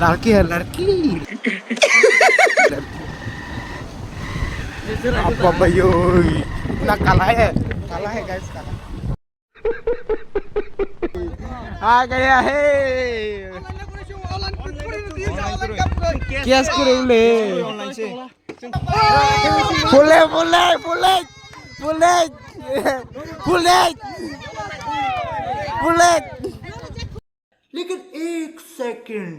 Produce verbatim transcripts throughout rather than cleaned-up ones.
लड़की है, लड़की। अब भाई, इतना काला है, काला है guys, काला। आ गया है। Cash করে উলে। ফুলে, ফুলে, ফুলে, ফুলে, ফুলে, ফুলে। लेकिन एक second.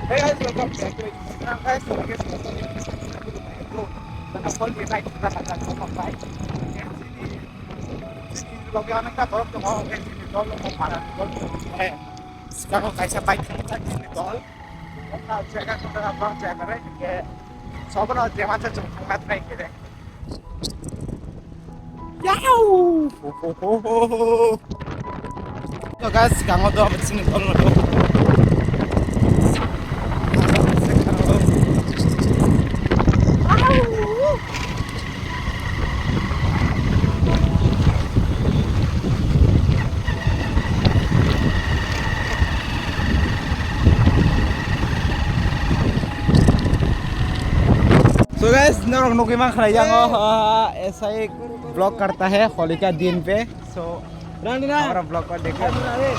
Hey guys, welcome back to my channel. Guys, so guys, so guys, Sini, sini, sini, logi anakta borok tongo, oke, sini dol tongo, para dol tongo. Sekarang kaisa bike ini dol. Jaga kota apa, jaga re, ke. Sobo no jema cha chung thangna try kere. Yahoo! Ho, ho, ho, ho, ho. So guys, kango do abot sini tol no do. So guys, norok nugui mankha yang, oh, ah, S I vlog karta hai holi ka din pe. So, Rang di na. Hamara vlog ko dekho. Rang di na, eh.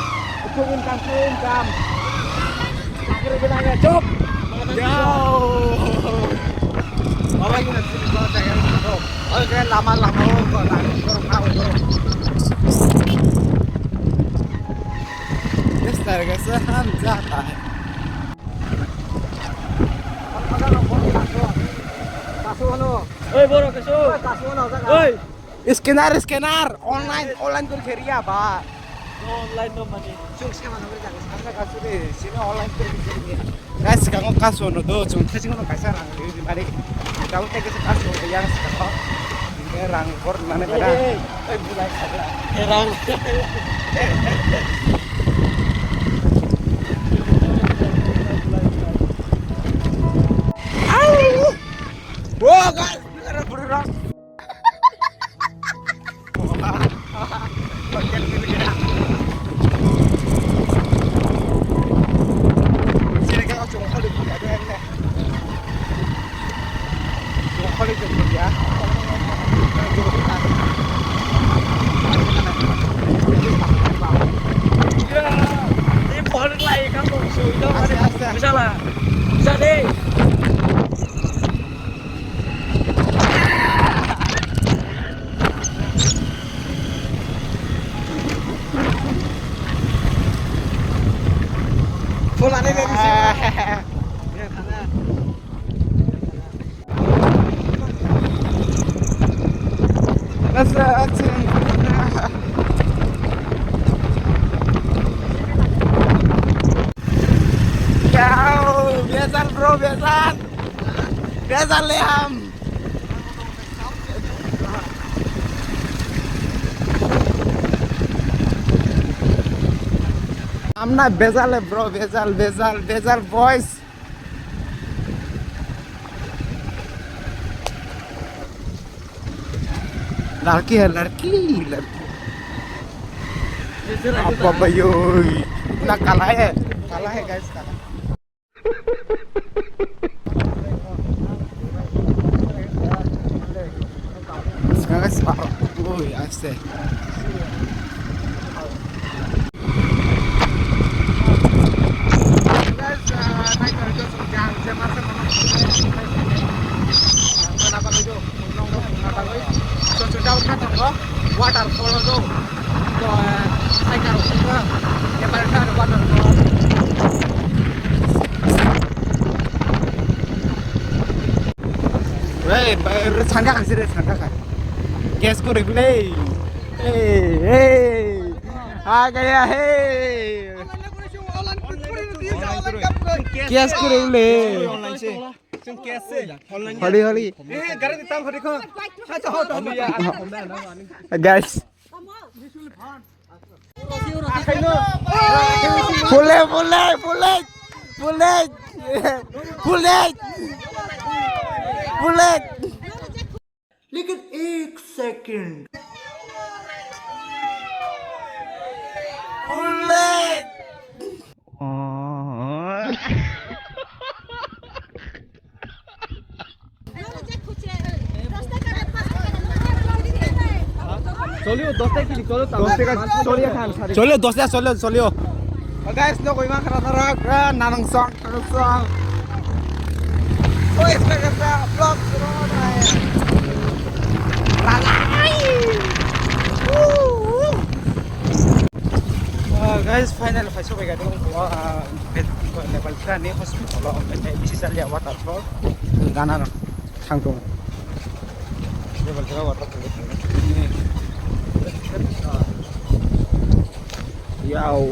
Itu income, itu income. Akhirnya kita agak cop. Jauh. Bawa gini sini, bawa saya. Oh, oke, lama-lama, oh, kok lama, kok lama, kok. Yes, targa se ham jata hai. Oi, boro, kesu. Oi. Scanner, scanner, online, online kuri kheriya ba. Online no mani. Chung scanner no kuri jaga, scanner kasu de, sini online kuri kheriya. Guys, kango kasu no do, chung thasi no kaisa rang ri mari. Daun te kasu kasu yang scanner. Ini rang kor mana kada. Hey, hey, hey. Oi, bulai kada. Hey, rang. Au! Oh, guys, bener bro. Yao, biasa bro, biasa. Biasa leham. Amna bezal, bro, bezal, bezal, bezal, boys. लड़की है, लड़की, लड़की। अब भाई, इतना काला है, काला है guys, काला। Sekarang separuh. Woi, asik. Guys, ah, naithotok jang je masa kono. Nana bagwi do, nongo nana bagwi. So, so, down kha tongo, waterfall do. So, ah, cycle rok tongo, ebar kha waterfall. Hey, ba-, re, sangka kha, sire, sangka kha. Gas ko regulate. Hey, hey. आ गया है। Cash করে উলে। Online se. Online se. Holi, holi. Guys. Pule, pule, pule. Bullet! Bullet! Bullet! लेकिन एक second. Bullet! চলিও দশ টাকা কেজি, চলো তো। দশ টাকা, চলিও খান, সারি। চলিও, দশ টাকা, চলিও, চলিও। ও গাইস, লোক ইমান খারাপ খারাপ, নানং সং, নানং সং। ও, ইসকা কাসা ব্লগ শুরু হো রাহা হ্যায়। Guys, final phai sobai gadi, Nepal ni hospital o, bisi chaliya waterfall, gana rok thang tongo. Nepal ni waterfall. Yao.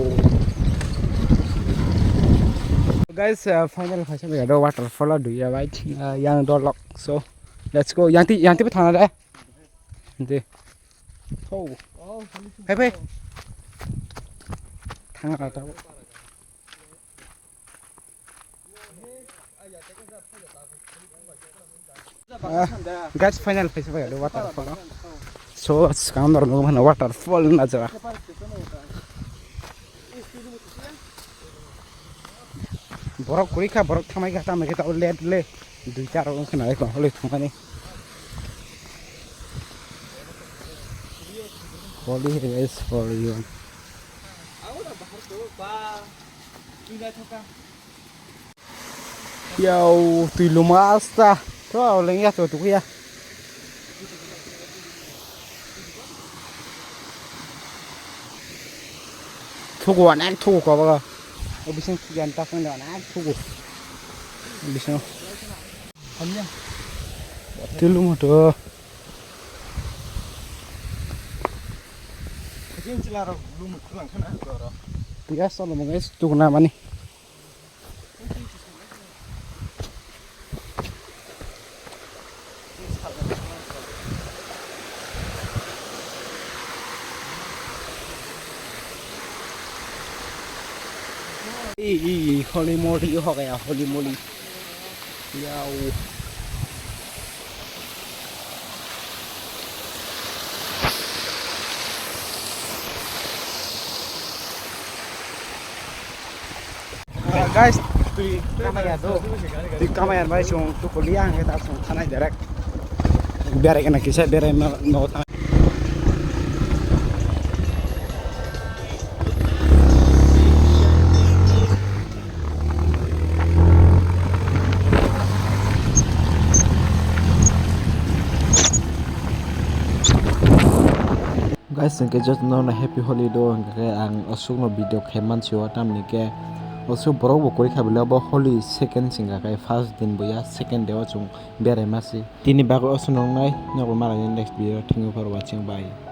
Guys, uh, final phai sobai gadi waterfall o duya bai, uh, yang dolok. So, let's go. Yang ti, yang ti thana de. Hindi. Oh. Phai, phai. Thang ra tao. Ah, guys, final phai sobai gadi waterfall o. So, skang dor no mana waterfall na jara. Borok kwrwi kha, borok thangnai kha, tamo khe tabuk late le duita rok wng khna, eko holi thangmani. Holi is for you. Yao, twi luma asta. To, lengya to, tukuya. Thugo, onek thugo kobo. O bising siyan ta phone onek thugo. Bising. Tilu moto. Tiya solo mo guys, tukuna mani. Ei, ei, ei, holy moly, ho gaya, holy moly. Yao. Guys, twi kamaya do. Twi kamaya bai song tu kulia ang ta song thanai direct. Berai kana kisa berai ma no thanai. Guys, hwnkhe jotono no happy holi do, hwnkhe ang aswkno video khai mansio, tamni khe aswk borok bo kwrwi kha bwlai, obo holi second se wngkha khe, first din bo ya, second day o chwng berai masi. Tini bagwi aswk nongnai, nobo malai next video, thank you for watching, bye.